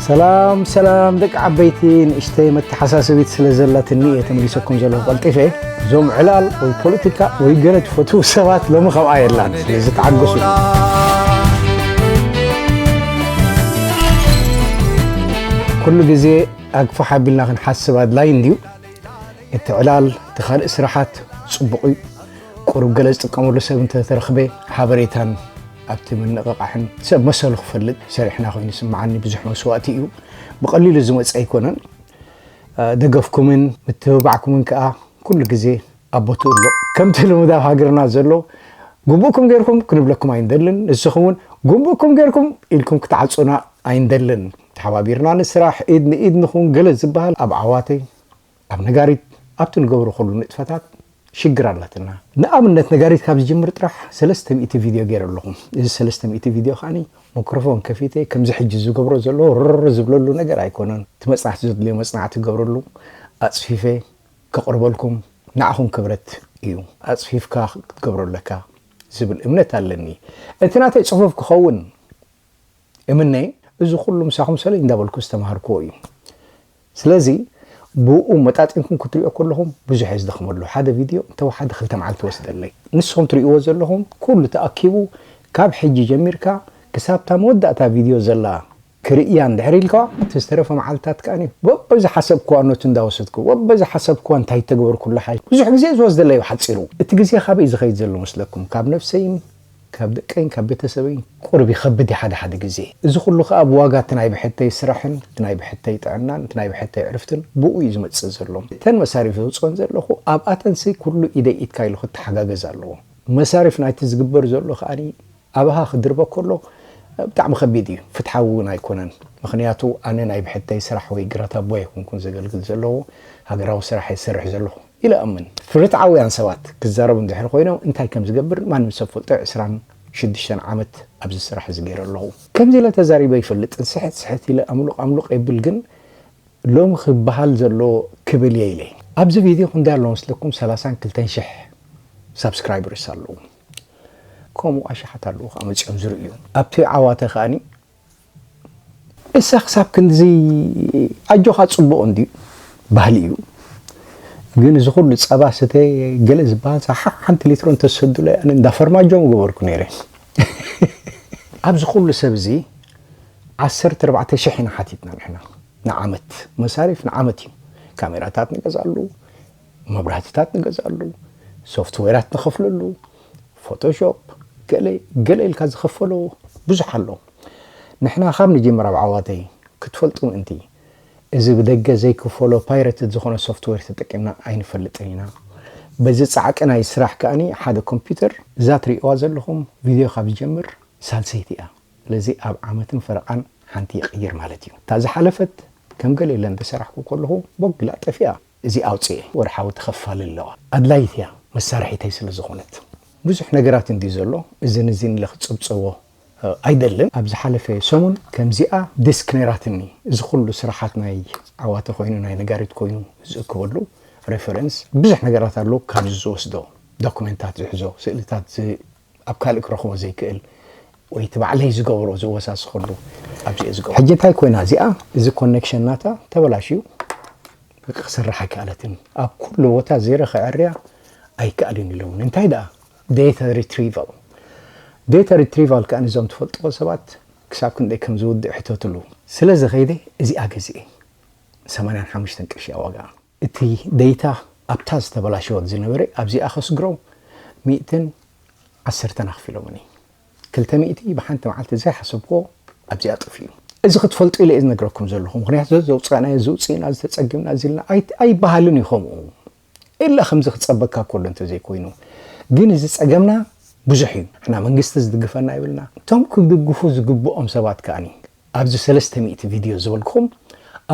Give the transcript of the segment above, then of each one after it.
ሰላም ሰላም ደቂ ዓበይቲ፣ ንእሽተይ መተሓሳሰቢት ስለ ዘላትኒ እየ ተመሊሰኩም ዘለኹ ቀልጢፈ። እዞም ዕላል ወይ ፖለቲካ ወይ ገለ ትፈትዉ ሰባት ሎሚ ከምኣ የላን፣ ስለዚ ተዓገሱ። ኩሉ ግዜ ኣግፋሕ ኣቢልና ክንሓስብ ኣድላይ እንድዩ። እቲ ዕላል፣ እቲ ካልእ ስራሓት ጽቡቕ እዩ። ቁሩብ ገለ ዝጥቀመሉ ሰብ እንተተረኽበ ሓበሬታን ኣብቲ ምንቕቓሕን ሰብ መሰሉ ክፈልጥ ሰሪሕና ኮይኑ ይስምዓኒ። ብዙሕ መስዋእቲ እዩ፣ ብቐሊሉ ዝመጽእ ኣይኮነን። ደገፍኩምን ምትብባዕኩምን ከኣ ኩሉ ግዜ ኣብ ቦትኡ ኣሎ። ከምቲ ልሙድ ኣብ ሃገርና ዘሎ፣ ግቡእኩም ጌርኩም ክንብለኩም ኣይንደልን፣ ንስኹም እውን ግቡእኩም ጌርኩም ኢልኩም ክትዓጹና ኣይንደልን። ተሓባቢርና ንስራሕ፣ ኢድ ንኢድ ንኹን ገለ ዝበሃል ኣብ ዓዋተይ፣ ኣብ ነጋሪት፣ ኣብቲ ንገብሮ ኩሉ ንጥፈታት ሽግር ኣላትና። ንኣብነት ነጋሪት ካብ ዝጅምር ጥራሕ ሰለስተ ሚእቲ ቪድዮ ገይረ ኣለኹ። እዚ ሰለስተ ሚእቲ ቪድዮ ከኣኒ ማይክሮፎን ከፊተ ከምዚ ሕጂ ዝገብሮ ዘለኹ ርር ዝብለሉ ነገር ኣይኮነን። እቲ መጽናዕቲ ዘድልዮ መጽናዕቲ ክገብረሉ ኣጽፊፈ ከቕርበልኩም ንዓኹም ክብረት እዩ። ኣጽፊፍካ ክትገብሮ ኣለካ ዝብል እምነት ኣለኒ። እቲ ናተይ ጽሑፍ ክኸውን እምነይ፣ እዚ ኩሉ ምሳኹም ሰለይ እንዳበልኩ ዝተማሃርክዎ እዩ። ስለዚ ብኡ መጣጢንኩም ክትሪኦ ከለኹም ብዙሕ እየ ዝደኽመሉ። ሓደ ቪድዮ እንተወሓደ ክልተ መዓልቲ ወስደለይ። ንስኹም ትሪእዎ ዘለኹም ኩሉ ተኣኪቡ ካብ ሕጂ ጀሚርካ ክሳብ እታ መወዳእታ ቪድዮ ዘላ ክርእያ እንድሕር ኢልካ፣ እቲ ዝተረፈ መዓልትታት ከኣ በበዝሓሰብክዋ ኖት እንዳወሰድኩ፣ በበዝሓሰብክዋ እንታይ ተግበርኩላ ሓይ ብዙሕ ግዜ ዝወስደለይ ሓጺሩ። እቲ ግዜ ካበይ ዝኸይድ ዘሎ መስለኩም? ካብ ነፍሰይን ካብ ደቀይን ካብ ቤተሰበይን ቁሩብ ይኸብድ እዩ ሓደ ሓደ ግዜ። እዚ ኩሉ ከኣ ብዋጋ እቲ ናይ ብሕተይ ስራሕን እቲ ናይ ብሕተይ ጥዕናን እቲ ናይ ብሕተይ ዕርፍትን ብኡ እዩ ዝመጽእ ዘሎ። እተን መሳሪፍ ዘውጽኦን ዘለኹ ኣብኣተንሲ ኩሉ ኢደይ ኢድካ ኢሉ ክተሓጋገዝ ኣለዎ። መሳሪፍ ናይቲ ዝግበር ዘሎ ከኣ ኣባኻ ክድርበ ከሎ ብጣዕሚ ከቢድ እዩ፣ ፍትሓዊ እውን ኣይኮነን። ምኽንያቱ ኣነ ናይ ብሕተይ ስራሕ ወይ ግራት ኣቦ ኣይኮንኩን ዘገልግል ዘለዎ፣ ሃገራዊ ስራሕ እየ ዝሰርሕ ዘለኹ ኢለ እኣምን። ርትዓውያን ሰባት ክዛረቡ እንድሕር ኮይኖም እንታይ ከም ዝገብር ማንም ሰብ ፈልጦ። ዕስራን ሽዱሽተን ዓመት ኣብዚ ስራሕ እዚ ገይረ ኣለኹ። ከምዚ ኢለ ተዛሪበ ኣይፈልጥን። ስሕት ስሕት ኢለ ኣምሉቕ ኣምሉቕ የብል፣ ግን ሎሚ ክበሃል ዘሎ ክብል እየ ኢለ። ኣብዚ ቪድዮ ክንደይ ኣለዉ መስለኩም? ሰላሳን ክልተን ሽሕ ሳብስክራይበርስ ኣለዉ። ከምኡ ኣሽሓት ኣለዉ ከዓ መፂኦም ዝርእዩ። ኣብቲ ዓዋተ ከኣኒ እሳ ክሳብ ክንድዚ ኣጆኻ ጽቡቕ እንድዩ ባህሊ እዩ። ግን እዚ ኩሉ ጸባ ስተ ገለ ዝበሃል ሓ-፣ ሓንቲ ሊትሮ እንተሰዱለ ኣነ እንዳ ፈርማጆ ምገበርኩ ነይረ። ኣብዚ ኩሉ ሰብ እዚ ዓሰርተ ኣርባዕተ ሽሕ ኢና ሓቲትና ንሕና ንዓመት። መሳሪፍ ንዓመት እዩ። ካሜራታት ንገዝኣሉ፣ መብራህትታት ንገዝኣሉ፣ ሶፍትዌራት ንኸፍለሉ፣ ፎቶሾፕ፣ ገለ ገለ ኢልካ ዝኸፈሎ ብዙሕ ኣሎ። ንሕና ካብ ንጅምር ኣብ ዓዋተይ ክትፈልጡ ምእንቲ፣ እዚ ብደገ ዘይክፈሎ ፓይረትድ ዝኾነ ሶፍትዌር ተጠቂምና ኣይንፈልጥን ኢና። በዚ ጻዕቂ ናይ ስራሕ ከኣኒ ሓደ ኮምፒውተር፣ እዛ ትርእይዋ ዘለኹም ቪድዮ ካብ ዝጀምር ሳልሰይቲ እያ። ስለዚ ኣብ ዓመትን ፈረቓን ሓንቲ ይቕይር ማለት እዩ። እታ ዝሓለፈት ከም ገለ ኢለ እንተሰራሕኩ ከለኹ ቦግ ኢላ ጠፊኣ። እዚ ኣውፅኤ ወርሓዊ ተኸፋሊ ኣለዋ። ኣድላይት እያ መሳርሒተይ ስለ ዝኾነት። ብዙሕ ነገራት እንድዩ ዘሎ፣ እዝን እዚን ኢለ ክፅብፅቦ፣ እ፣ ኣይደልን። ኣብ ዝሓለፈ ሰሙን ከምዚኣ ዲስክ ነይራትኒ። እዚ ኩሉ ስራሓት ናይ ዓዋተ ኮይኑ፣ ናይ ነጋሪት ኮይኑ ዝእክበሉ ሬፈረንስ ብዙሕ ነገራት ኣሎ። ካብዚ ዝወስዶ ዶኩሜንታት ዝሕዞ፣ ስእልታት ዝ-፣ ኣብ ካልእ ክረኽቦ ዘይክእል ወይ እቲ ባዕለይ ዝገብሮ ዝወሳስኸሉ ኣብዚ እየ ዝገብሮ። ሕጂ እንታይ ኮይና እዚኣ? እዚ ኮኔክሽን ናታ ተበላሽዩ፣ በቃ ክሰርሕ ኣይከኣለትን። ኣብ ኩሉ ቦታ ዜሮ ከዕርያ ኣይከኣልን ኢለውን። እንታይ ደኣ? ዴታ ሪትሪቫል። ዴታ ሪትሪቫል ከኣ ንዞም ትፈልጥዎ ሰባት ክሳብ ክንደይ ከም ዝውድእ ሕተትሉ። ስለ ዝኸይደ እዚኣ ገዚኤ። ሰማንያን ሓሙሽተን ቅርሺ እያ ዋጋኣ። እቲ ዴታ ኣብታ ዝተበላሸወት ዝነበረ ኣብዚኣ ከስግሮ ሚእትን ዓሰርተን ኣኽፊሎምኒ። ክልተ ሚእቲ ብሓንቲ መዓልቲ ዘይሓሰብክዎ ኣብዚኣ ጠፊኡ። እዚ ክትፈልጡ ኢለ እየ ዝነግረኩም ዘለኹ። ምኽንያቱ ዘውፃእናዮ፣ ዝውፅእና፣ ዝተፀግምና፣ ዝልና ኣይ-፣ ኣይበሃልን እዩ ከምኡ። ኢላ ከምዚ ክፀበካ ከሎ እንተዘይኮይኑ። ግን እዚ ፀገምና ብዙሕ እዩ። ንሕና መንግስቲ ዝድግፈና የብልና። እቶም ክድግፉ ዝግብኦም ሰባት ከኣኒ ኣብዚ ሰለስተ ሚእቲ ቪድዮ ዝበልኩኹም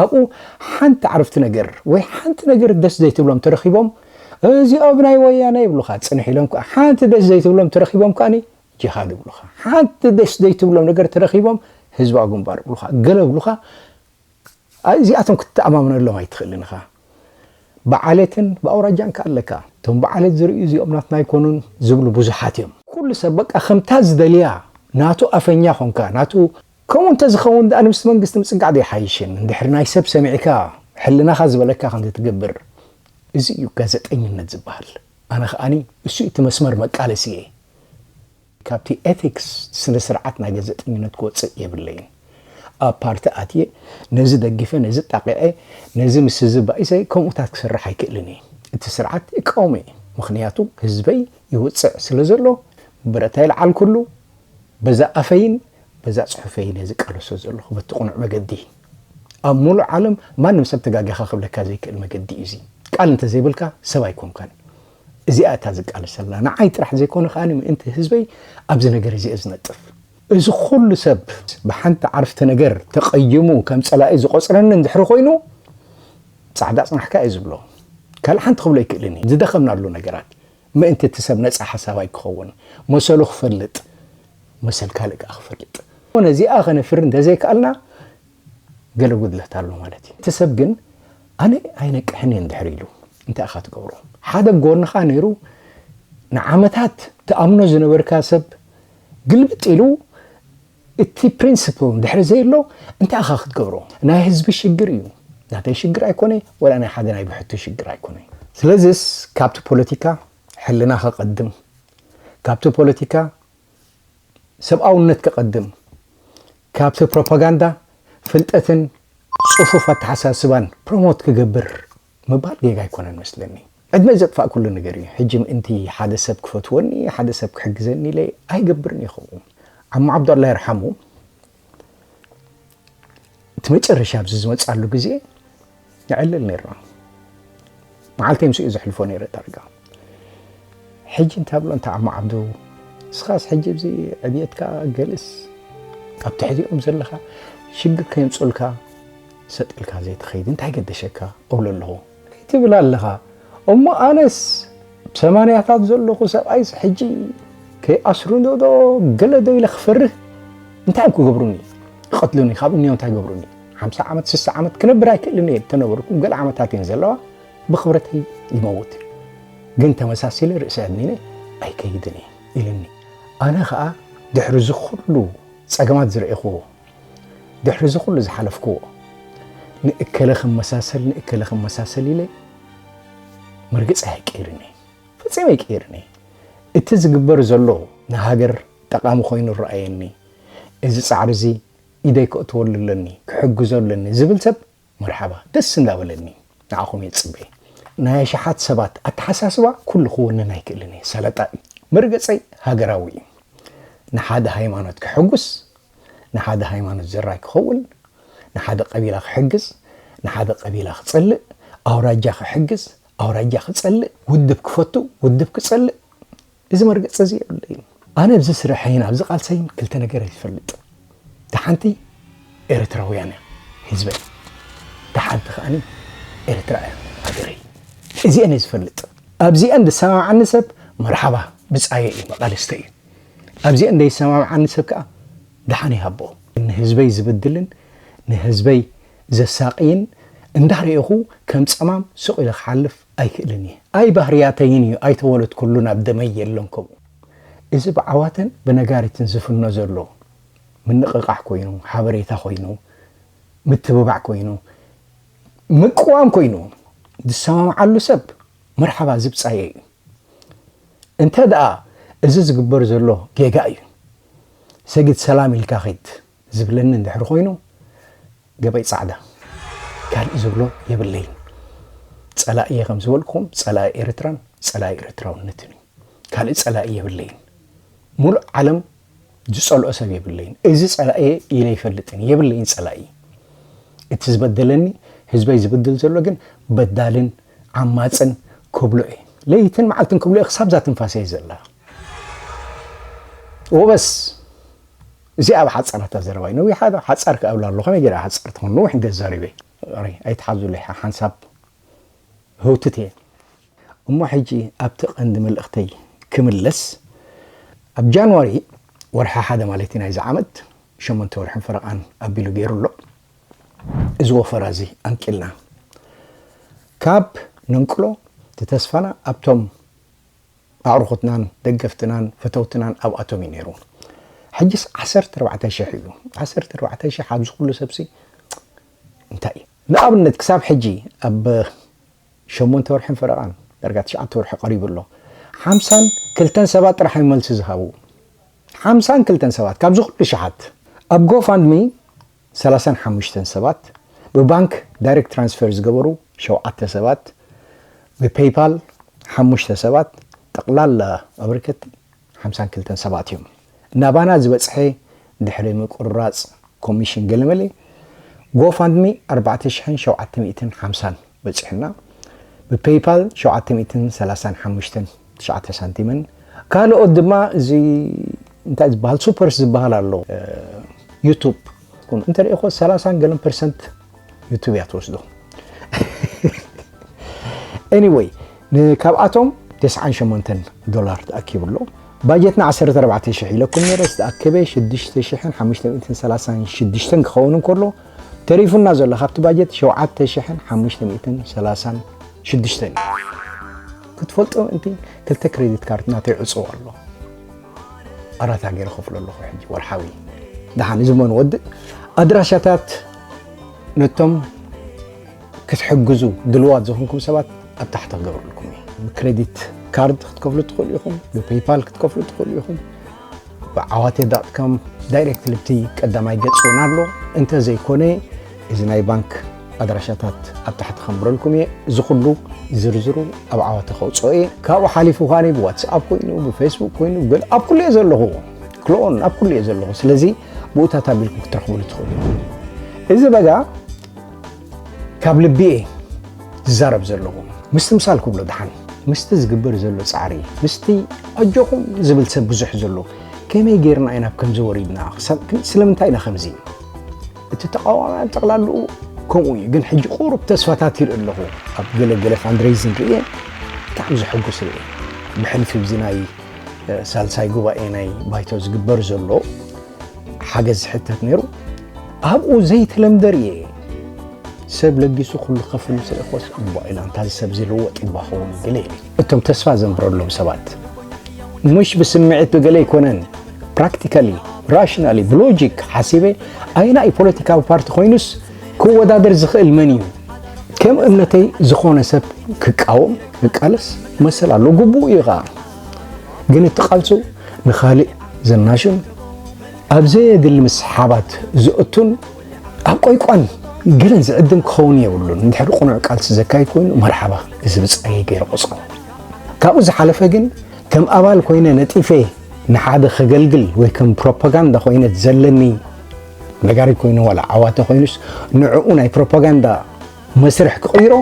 ኣብኡ ሓንቲ ዓረፍቲ ነገር ወይ ሓንቲ ነገር ደስ ዘይትብሎም ተረኺቦም፣ "እዚኦም ናይ ወያነ" ይብሉኻ። ፅንሕ ኢሎም ከዓ ሓንቲ ደስ ዘይትብሎም ተረኺቦም ከኣኒ ጂሃድ ይብሉኻ። ሓንቲ ደስ ዘይትብሎም ነገር ተረኺቦም ህዝባዊ ግንባር ይብሉኻ። ገለ ይብሉኻ። እዚኣቶም ክትተኣማመነሎም ኣይትኽእልን ኢኻ። ብዓሌትን ብኣውራጃን ከኣ ኣለካ። እቶም ብዓሌት ዝርእዩ እዚኦም ናትና ኣይኮኑን ዝብሉ ብዙሓት እዮም። ኩሉ ሰብ በቃ ከምታ ዝደልያ ናቱ ኣፈኛ ኾንካ፣ ናቱ ከምኡ እንተዝኸውን ደኣ ንምስቲ መንግስቲ ምጽጋዕ ዶ ይሓይሽን? እንድሕሪ ናይ ሰብ ሰሚዕካ፣ ሕልናኻ ዝበለካ ከምቲ ትገብር። እዚ እዩ ጋዜጠኝነት ዝበሃል። ኣነ ከኣኒ እሱ እዩ እቲ መስመር መቃለስየ። ካብቲ ኤቲክስ ስነ ስርዓት ናይ ጋዜጠኝነት ክወጽእ የብለይን። ኣብ ፓርቲ ኣትየ፣ ነዚ ደጊፈ፣ ነዚ ጣቂዐ፣ ነዚ ምስ እዚ ባኢሰ ከምኡታት ክሰርሕ ኣይክእልን እየ። እቲ ስርዓት ይቃወሞ እየ። ምኽንያቱ ህዝበይ ይውጽዕ ስለ ዘሎ፣ ብረታ ይልዓል ኩሉ፣ በዛ ኣፈይን በዛ ጽሑፈይን እየ ዝቃለሶ ዘለኹ በቲ ቅኑዕ መገዲ። ኣብ ሙሉእ ዓለም ማንም ሰብ ተጋጊኻ ክብለካ ዘይክእል መገዲ እዩ እዚ። ቃል እንተዘይብልካ ሰብ ኣይኮንካን። እዚኣ እታ ዝቃለሰላ። ንዓይ ጥራሕ ዘይኮነ ከኣ ምእንቲ ህዝበይ ኣብዚ ነገር እዚ እየ ዝነጥፍ። እዚ ኩሉ ሰብ ብሓንቲ ዓርፍቲ ነገር ተቐይሙ ከም ጸላኢ ዝቖጽረኒ እንድሕሪ ኮይኑ፣ ጻዕዳ ጽናሕካ እየ ዝብሎ። ካልእ ሓንቲ ክብሎ ኣይክእልን እየ። ዝደኸምናሉ ነገራት ምእንቲ እቲ ሰብ ነጻ ሓሳባይ ክኸውን፣ መሰሉ ክፈልጥ፣ መሰል ካልእ ከኣ ክፈልጥ። ነዚኣ ከነፍሪ እንተዘይከኣልና፣ ገለ ጉድለት ኣሎ ማለት እዩ። እቲ ሰብ ግን ኣነ ኣይነቅሕን እየ እንድሕር ኢሉ፣ እንታይ ኢኻ ትገብሮ? ሓደ ጎንኻ ነይሩ ንዓመታት ትኣምኖ ዝነበርካ ሰብ ግልብጥ ኢሉ እቲ ፕሪንስፕል እንድሕር ዘየሎ እንታይ ኢኻ ክትገብሮ? ናይ ህዝቢ ሽግር እዩ። ናተይ ሽግር ኣይኮነ፣ ወላ ናይ ሓደ ናይ ብሕቱ ሽግር ኣይኮነ። ስለዚስ ካብቲ ፖለቲካ ሕልና ከቐድም፣ ካብቲ ፖለቲካ ሰብኣውነት ከቐድም፣ ካብቲ ፕሮፓጋንዳ ፍልጠትን ጽፉፍ ኣተሓሳስባን ፕሮሞት ክገብር ምባል ጌጋ ኣይኮነን መስለኒ። ዕድመ ዘጥፋእ ኩሉ ነገር እዩ። ሕጂ ምእንቲ ሓደ ሰብ ክፈትወኒ፣ ሓደ ሰብ ክሕግዘኒ ኢለ ኣይገብርን እየ ከምኡ። ዓሞ ዓብዱ ኣላ ይርሓሙ፣ እቲ መጨረሻ ኣብዚ ዝመጻሉ ግዜ ንዕልል ነርና። መዓልተይ ምስኡ ዘሕልፎ ነይረ ዳርጋ። ሕጂ እንታይ ብሎ እንተ ዓሞ ዓብዱ፣ ንስኻስ ሕጂ ኣብዚ ዕብየትካ ገልስ፣ ኣብ ትሕቲኦም ዘለኻ ሽግር ከየምጹልካ ሰጥ ኢልካ ዘይትኸይድ እንታይ ገደሸካ እብሎ ኣለኹ። ትብል ኣለኻ። እሞ ኣነስ ሰማንያታት ዘለኹ ሰብኣይስ ሕጂ ከይኣስሩኒ ዶ ገለ ዶ ኢለ ክፈርህ? እንታይ እዮም ክገብሩኒ? ክቐትሉኒ፣ ካብ እኒኦ እንታይ ይገብሩኒ? ሓምሳ ዓመት፣ ስሳ ዓመት ክነብር ኣይክእልን እየ። ተነበርኩ ገለ ዓመታት እየን ዘለዋ፣ ብኽብረተይ ይመውት። ግን ተመሳሲለ ርእሰ ኣድኒነ ኣይከይድን እየ ኢልኒ። ኣነ ኸኣ ድሕሪ እዚ ኩሉ ጸገማት ዝረኤኽዎ፣ ድሕሪ እዚ ኩሉ ዝሓለፍክዎ፣ ንእከለ ክመሳሰል፣ ንእከለ ክመሳሰል ኢለ መርገጸይ ኣይቀይርን እየ። ፈጺመ ኣይቀይርን እየ። እቲ ዝግበር ዘሎ ንሃገር ጠቓሚ ኮይኑ ይረኣየኒ፣ እዚ ጻዕሪ እዚ ኢደይ ከእትወሉ ኣለኒ፣ ክሕግዞ ኣለኒ ዝብል ሰብ መርሓባ፣ ደስ እንዳበለኒ ንዓኹም እየ ዝጽበ። ናይ ኣሽሓት ሰባት ኣተሓሳስባ ኩሉ ክውንን ኣይክእልን እየ። ሰለጠ እዩ። መርገጸይ ሃገራዊ እዩ። ንሓደ ሃይማኖት ክሕጉስ፣ ንሓደ ሃይማኖት ዘራይ ክኸውን፣ ንሓደ ቀቢላ ክሕግዝ፣ ንሓደ ቀቢላ ክጸልእ፣ ኣውራጃ ክሕግዝ፣ ኣውራጃ ክጸልእ፣ ውድብ ክፈቱ፣ ውድብ ክጸልእ፣ እዚ መርገጽ እዚ የብለይን። ኣነ ኣብዚ ስርሐይን ኣብዚ ቃልሰይን ክልተ ነገር እየ ዝፈልጥ። እታ ሓንቲ ኤርትራውያን እያ ህዝበይ። እታ ሓንቲ ከኣኒ ኤርትራ እያ ሃገረይ። እዚአን እየ ዝፈልጥ። ኣብዚአን ዝሰማምዓኒ ሰብ መርሓባ ብጻየ እዩ፣ መቓልስተ እዩ። ኣብዚአን ዘይሰማምዓኒ ሰብ ከኣ ደሓን ይሃቦ። ንህዝበይ ዝብድልን ንህዝበይ ዘሳቕይን እንዳርኤኹ ከም ጸማም ስቕ ኢለ ክሓልፍ ኣይክእልን እየ። ኣይ ባህርያተይን እዩ፣ ኣይተወለድኩሉን፣ ኣብ ደመይ የለን ከምኡ። እዚ ብዓዋተን ብነጋሪትን ዝፍኖ ዘሎ ምንቕቓሕ ኮይኑ፣ ሓበሬታ ኮይኑ፣ ምትብባዕ ኮይኑ፣ ምቅዋም ኮይኑ፣ ዝሰማምዓሉ ሰብ መርሓባ ዝብጻየ እዩ። እንተ ደኣ እዚ ዝግበር ዘሎ ጌጋ እዩ፣ ሰጊድ ሰላም ኢልካ ኺድ ዝብለኒ እንድሕር ኮይኑ፣ ገበይ ጻዕዳ። ካልእ ዝብሎ የብለይን። ጸላኢ እየ ከም ዝበልኩኹም፣ ጸላኢ ኤርትራን ጸላኢ ኤርትራውነትን እዩ። ካልእ ጸላኢ የብለይን። ሙሉእ ዓለም ዝጸልኦ ሰብ የብለይን። እዚ ጸላኢ ኢለ ይፈልጥን የብለይን ጸላኢ። እቲ ዝበደለኒ ህዝበይ ዝብድል ዘሎ ግን በዳልን ዓማጽን ክብሎ እየ። ለይትን መዓልትን ክብሎ እየ ክሳብ እዛ ትንፋሰይ ዘላ። ወበስ እዚኣ ኣብ ሓጻራታ ዘረባይ ነዊሓ ዶ ሓጻር ክኣብላ ኣሎ ከመይ ገይራ ሓጻር ትኾን? ነዊሕ እንደ ዛሪበ ኣይትሓዙለይ ሓንሳብ ህውትት እየ። እሞ ሕጂ ኣብቲ ቀንዲ መልእኽተይ ክምለስ፣ ኣብ ጃንዋሪ ወርሒ ሓደ ማለት እዩ ናይዚ ዓመት፣ ሸሞንተ ወርሕን ፈረቓን ኣቢሉ ገይሩ ኣሎ። እዚ ወፈራ እዚ ኣንቂልና ካብ ነንቅሎ እቲ ተስፋና ኣብቶም ኣዕሩኹትናን ደገፍትናን ፈተውትናን ኣብኣቶም እዩ ነይሩ። ሕጅስ ዓሰርተ ኣርባዕተ ሽሕ እዩ። ዓሰርተ ኣርባዕተ ሽሕ ኣብዚ ኩሉ ሰብሲ እንታይ እዩ? ንኣብነት ክሳብ ሕጂ ኣብ ሸሞንተ ወርሕን ፈረቓን ዳርጋ ትሽዓተ ወርሒ ቀሪቡ ኣሎ። ሓምሳን ክልተን ሰባት ጥራሕ እዮም መልሲ ዝሃቡ። ሓምሳን ክልተን ሰባት ካብዚ ኩሉ ሽሓት። ኣብ ጎፋንድሚ ሰላሳን ሓሙሽተን ሰባት፣ ብባንክ ዳይሬክት ትራንስፈር ዝገበሩ ሸውዓተ ሰባት፣ ብፔይፓል ሓሙሽተ ሰባት፣ ጠቕላላ ኣበርከት ሓምሳን ክልተን ሰባት እዮም። ናባና ዝበጽሐ ድሕሪ ምቁርራጽ ኮሚሽን ገለመለ፣ ጎፋንድሚ ኣርባዕተ ሽሕን ሸውዓተ ሚእትን ሓምሳን በጺሑና፣ ብፔይፓል ሸውዓተ ሚእትን ሰላሳን ሓሙሽተን ትሽዓተ ሳንቲምን፣ ካልኦት ድማ እዚ እንታይ ዝበሃል ሱፐርስ ዝበሃል ኣሎ፣ እ፣ ዩቱብ ኩን እንተሪእኮ ሰላሳን ገለን ፐርሰንት ዩቱብ እያ ትወስዶ። ኤኒወይ፣ ንካብኣቶም ተስዓን ሸሞንተን ዶላር ተኣኪቡ ኣሎ። ባጀትና ዓሰርተ ኣርባዕተ ሽሕ ኢለኩም ነረ፣ ዝተኣከበ ሽዱሽተ ሽሕን ሓሙሽተ ሚእትን ሰላሳን ሽዱሽተን ክኸውን እንከሎ፣ ተሪፉና ዘሎ ካብቲ ባጀት ሸውዓተ ሽሕን ሓሙሽተ ሚእትን ሰላሳን ሽዱሽተን እዩ። ክትፈልጦ ምእንቲ ክልተ ክሬዲት ካርድ ናተይ ዕጹው ኣሎ። ኣራታ ገይረ ከፍሎ ኣለኹ ሕጂ ወርሓዊ። ደሓን፣ እዚ እሞ ንወድእ። ኣድራሻታት ነቶም ክትሕግዙ ድልዋት ዝኾንኩም ሰባት ኣብ ታሕቲ ክገብረልኩም እዩ። ብክሬዲት ካርድ ክትከፍሉ ትኽእሉ ኢኹም፣ ብፔይፓል ክትከፍሉ ትኽእሉ ኢኹም። ብዓዋተ ዳት ካም ዳይሬክት ልብቲ ቀዳማይ ገጽ እውን ኣሎ። እንተዘይኮነ፣ እዚ ናይ ባንክ ኣድራሻታት ኣብ ታሕቲ ከንብረልኩም እየ። እዚ ኩሉ ዝርዝሩ ኣብ ዓዋተ ከውፅኦ እየ። ካብኡ ሓሊፉ ኳኒ ብዋትስኣፕ ኮይኑ፣ ብፌስቡክ ኮይኑ፣ ገለ ኣብ ኩሉ እየ ዘለኹ። ክሎን ኣብ ኩሉ እየ ዘለኹ። ስለዚ ብኡታት ኣቢልኩም ክትረኽቡሉ ትኽእሉ። እዚ በጋ ካብ ልቢ እየ ዝዛረብ ዘለኹ። ምስቲ ምሳል ክብሎ ደሓን፣ ምስቲ ዝግበር ዘሎ ጻዕሪ፣ ምስቲ ኣጆኹም ዝብል ሰብ ብዙሕ ዘሎ፣ ከመይ ጌርና ኢና ኣብ ከምዚ ወሪድና? ክሳብ ክን-፣ ስለምንታይ ኢና ከምዚ? እቲ ተቃዋሚ ኣብ ጠቕላልኡ ከምኡ እዩ፣ ግን ሕጂ ቁሩብ ተስፋታት ይርኢ ኣለኹ። ኣብ ገለ ገለ ፋንድሬይዝ ንርእየ ብጣዕሚ ዘሐጉስ ርእየ። ብሕልፊ ኣብዚ ናይ፣ እ፣ ሳልሳይ ጉባኤ ናይ ባይቶ ዝግበር ዘሎ ሓገዝ ዝሕተት ነይሩ። ኣብኡ ዘይተለምደ ርእየ። ሰብ ለጊሱ ኩሉ ክኸፍል ምስ ረእኮስ፣ እሞ ኢላ፣ እንታ እዚ ሰብ ዝልወጥ ይባኸውን ገለ ኢለ። እቶም ተስፋ ዘንብረሎም ሰባት፣ ምሽ ብስምዒት ብገለ ኣይኮነን፣ ፕራክቲካሊ፣ ራሽናሊ፣ ብሎጂክ ሓሲበ፣ ኣይናይ ፖለቲካዊ ፓርቲ ኮይኑስ ክወዳደር ዝኽእል መን እዩ? ከም እምነተይ ዝኾነ ሰብ ክቃወም፣ ክቃለስ መሰል ኣሎ፣ ግቡእ እዩ ኸዓ። ግን እቲ ቃልሱ ንኻልእ ዘናሹን ኣብ ዘየድሊ ምስሓባት ዝእቱን ኣብ ቆይቋን ገለን ዝዕድም ክኸውን የብሉን። እንድሕሪ ቅኑዕ ቃልሲ ዘካይድ ኮይኑ መርሓባ፣ እዚ ብጻየይ ገይረ ቆጽሮ። ካብኡ ዝሓለፈ ግን ከም ኣባል ኮይነ ነጢፈ ንሓደ ከገልግል ወይ ከም ፕሮፓጋንዳ ኮይነ ዘለኒ ነጋሪት ኮይኑ ዋላ ዓዋተ ኮይኑስ ንዕኡ ናይ ፕሮፓጋንዳ መስርሕ ክቕይሮ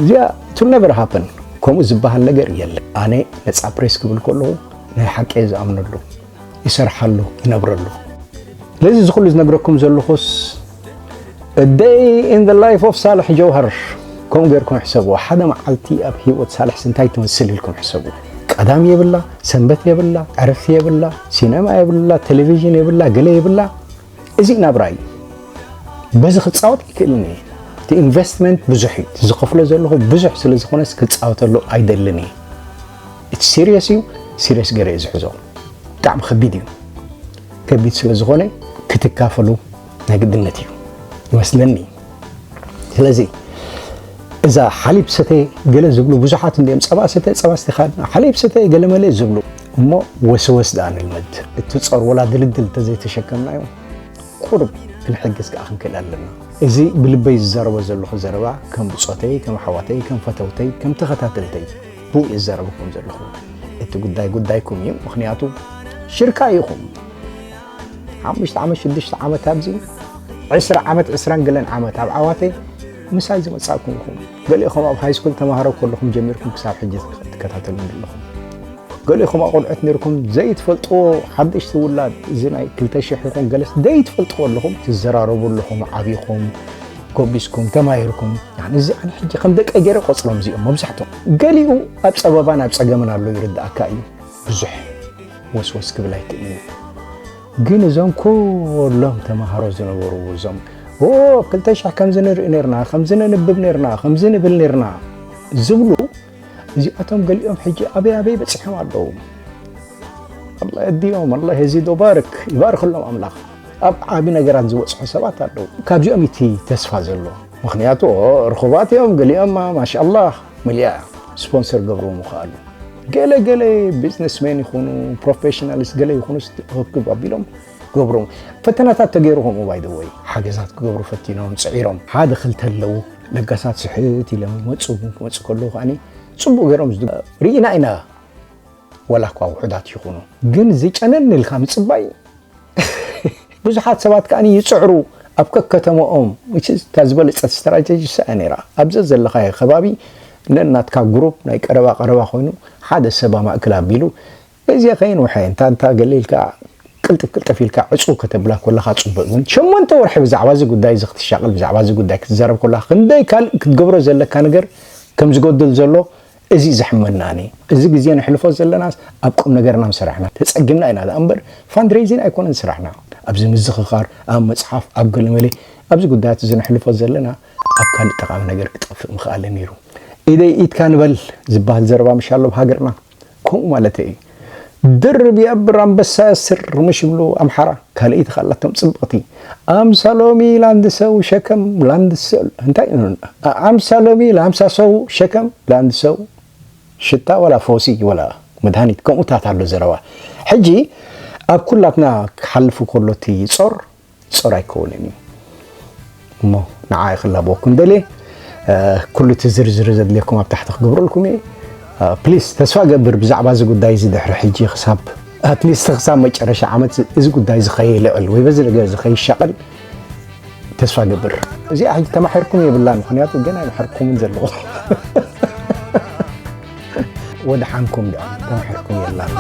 እዚኣ it will never happen። ከምኡ ዝበሃል ነገር የለን። ኣነ ነጻ ፕሬስ ክብል ከለኹ ናይ ሓቂ እየ ዝኣምነሉ፣ ይሰርሓሉ፣ ይነብረሉ። ስለዚ እዚ ኩሉ ዝነግረኩም ዘለኹስ a day in the life of ሳልሕ ጀውሃር ከምኡ ጌርኩም ሕሰብዎ። ሓደ መዓልቲ ኣብ ህይወት ሳልሕስ እንታይ ትመስል ኢልኩም ሕሰቡ። ቀዳም የብላ፣ ሰንበት የብላ፣ ዕረፍቲ የብላ፣ ሲነማ የብላ፣ ቴሌቪዥን የብላ፣ ገለ የብላ። እዚ ናብራ እዩ። በዚ ክጻወት ኣይክእልን እየ። እቲ ኢንቨስትመንት ብዙሕ እዩ። እቲ ዝኸፍሎ ዘለኹ ብዙሕ ስለ ዝኾነስ ክጻወተሉ ኣይደልን እየ። እቲ ሲሪየስ እዩ። ሲሪየስ ገይረ እየ ዝሕዞ። ብጣዕሚ ከቢድ እዩ። ከቢድ ስለ ዝኾነ ክትካፈሉ ናይ ግድነት እዩ ይመስለኒ። ስለዚ እዛ ሓሊብ ሰተ ገለ ዝብሉ ብዙሓት እንዲኦም፣ ጸባ ሰተ፣ ጸባ ስቲኻ፣ ሓሊብ ሰተ ገለ መለ ዝብሉ፣ እሞ ወስወስ ደኣ ንልመድ። እቲ ጾር ወላ ድልድል እንተዘይተሸከምናዮ ቁሩብ ክንሕግዝ ከኣ ክንክእል ኣለና። እዚ ብልበይ ዝዛረቦ ዘለኹ ዘረባ ከም ብጾተይ፣ ከም ኣሕዋተይ፣ ከም ፈተውተይ፣ ከም ተኸታተልተይ ብኡ እየ ዝዛረበኩም ዘለኹ። እቲ ጉዳይ ጉዳይኩም እዩ፣ ምኽንያቱ ሽርካ ኢኹም። ሓሙሽተ ዓመት፣ ሽዱሽተ ዓመት ኣብዚ፣ ዕስራ ዓመት፣ ዕስራን ገለን ዓመት ኣብ ዓዋተ ምሳይ ዝመጻእኩም ኢኹም። ገሊኹም ኣብ ሃይስኩል ተማሃሮ ከለኹም ጀሚርኩም ክሳብ ሕጂ ትከታተሉኒ ኣለኹም። ገሊኹም ኣቆልዑት ነይርኩም ዘይትፈልጥዎ ሓደሽቲ ውላድ፣ እዚ ናይ ክልተ ሽሕ ይኹን ገለስ ዘይትፈልጥዎ ኣለኹም፣ ትዘራረቡ ኣለኹም፣ ዓቢኹም፣ ጎቢስኩም፣ ተማሂርኩም። ያኒ እዚ ኣነ ሕጂ ከም ደቀይ ገይረ ቆጽሮም እዚኦም መብዛሕትኦም። ገሊኡ ኣብ ጸበባን ኣብ ጸገምን ኣሎ ይርድኣካ እዩ። ብዙሕ ወስወስ ክብል ኣይክእልን። ግን እዞም ኩሎም ተማሃሮ ዝነበሩ እዞም፣ "ኦ፣ ክልተ ሽሕ ከምዚ ንርኢ ነርና፣ ከምዚ ነንብብ ነርና፣ ከምዚ ንብል ነርና" ዝብሉ፣ እዚኣቶም ገሊኦም ሕጂ ኣበይ ኣበይ በጺሖም ኣለዉ። ኣላ የድዮም፣ ኣላ የዚድ ወባርክ፣ ይባርክሎም ኣምላኽ። ኣብ ዓቢ ነገራት ዝበጽሑ ሰባት ኣለዉ። ካብዚኦም እቲ ተስፋ ዘሎ። ምኽንያቱ ርኹባት እዮም፣ ገሊኦም ማሻኣላህ መሊኣ ስፖንሰር ገብርዎም ይኽኣሉ። ገለ ገለ ቢዝነስሜን ይኹኑ፣ ፕሮፌሽናልስ ገለ ይኹኑ ርክብ ኣቢሎም ገብሮም። ፈተናታት ተገይሩ ከምኡ ባይ ዘ ወይ ሓገዛት ክገብሩ ፈቲኖም፣ ጽዒሮም። ሓደ ክልተ ኣለዉ ለጋሳት ስሕት ኢሎም ይመጹ፣ ክመጹ ከለዉ ከኣኒ ጽቡቕ ገይሮም ዝድ-፣ ርኢና ኢና። ወላ እኳ ውሑዳት ይኹኑ፣ ግን ዝጨነን ኢልካ ምጽባይ ብዙሓት ሰባት ከኣ ይጽዕሩ ኣብ ከከተማኦም። እታ ዝበለጸት ስትራቴጂ ሰኣ ነይራ። ኣብዚ ዘለኻዮ ከባቢ ነናትካ ግሩፕ ናይ ቀረባ ቀረባ ኮይኑ ሓደ ሰብ ማእከል ኣቢሉ እዚ ከይንውሐ እንታ እንታ ገለ ኢልካ ቅልጥፍ ቅልጥፍ ኢልካ ዕጹ ከተብላ ኮለኻ ጽቡቅ። ግን ሸሞንተ ወርሒ ብዛዕባ እዚ ጉዳይ እዚ ክትሻቀል ብዛዕባ እዚ ጉዳይ ክትዛረብ ኮለኻ ክንደይ ካልእ ክትገብሮ ዘለካ ነገር ከም ዝጎድል ዘሎ እዚ ዘሕመናኒ። እዚ ግዜ ንሕልፎ ዘለናስ ኣብ ቁም ነገርና ምሰራሕና ተጸጊምና ኢና ደኣ እምበር ፋንድሬዚን ኣይኮነን ስራሕና። ኣብዚ ምዝኽኻር ኣብ መጽሓፍ ኣብ ገለመለ ኣብዚ ጉዳያት እዚ ንሕልፎ ዘለና ኣብ ካልእ ጠቃሚ ነገር ክጠፍእ ምኽኣለ ነይሩ። ኢደይ ኢድካ ንበል ዝበሃል ዘረባ ምሽ ኣሎ ኣብ ሃገርና። ከምኡ ማለተይ እዩ። ድርብ የብር ኣንበሳ የስር ምሽ ይብሉ ኣምሓራ። ካልኣይቲ ከኣላቶም ጽብቕቲ። ኣምሳ ሎሚ ላንድ ሰው ሸከም ላንድ ሰው እንታይ ኣምሳ ሎሚ ለኣምሳ ሰው ሸከም ለአንድ ሰው ሽታ ወላ ፈውሲ ወላ መድሃኒት ከምኡታት ኣሎ ዘረባ። ሕጂ ኣብ ኩላትና ክሓልፉ ከሎ እቲ ጾር ጾር ኣይከውንን እዩ እሞ ንዓ ክላበወኩም ደልየ። ኩሉ እቲ ዝርዝር ዘድልየኩም ኣብ ታሕቲ ክገብረልኩም እየ። ፕሊስ ተስፋ ገብር ብዛዕባ እዚ ጉዳይ እዚ ድሕሪ ሕጂ ክሳብ ኣትሊስት ክሳብ መጨረሻ ዓመት እዚ ጉዳይ እዚ ከይልዕል ወይ በዚ ነገር እዚ ከይሻቐል ተስፋ ገብር። እዚኣ ሕጂ ተማሒርኩም የብላን፣ ምኽንያቱ ገና ይምሕርኩምን ዘለኹ። ወድሓንኩም ደኣ ተማሒርኩም የላን።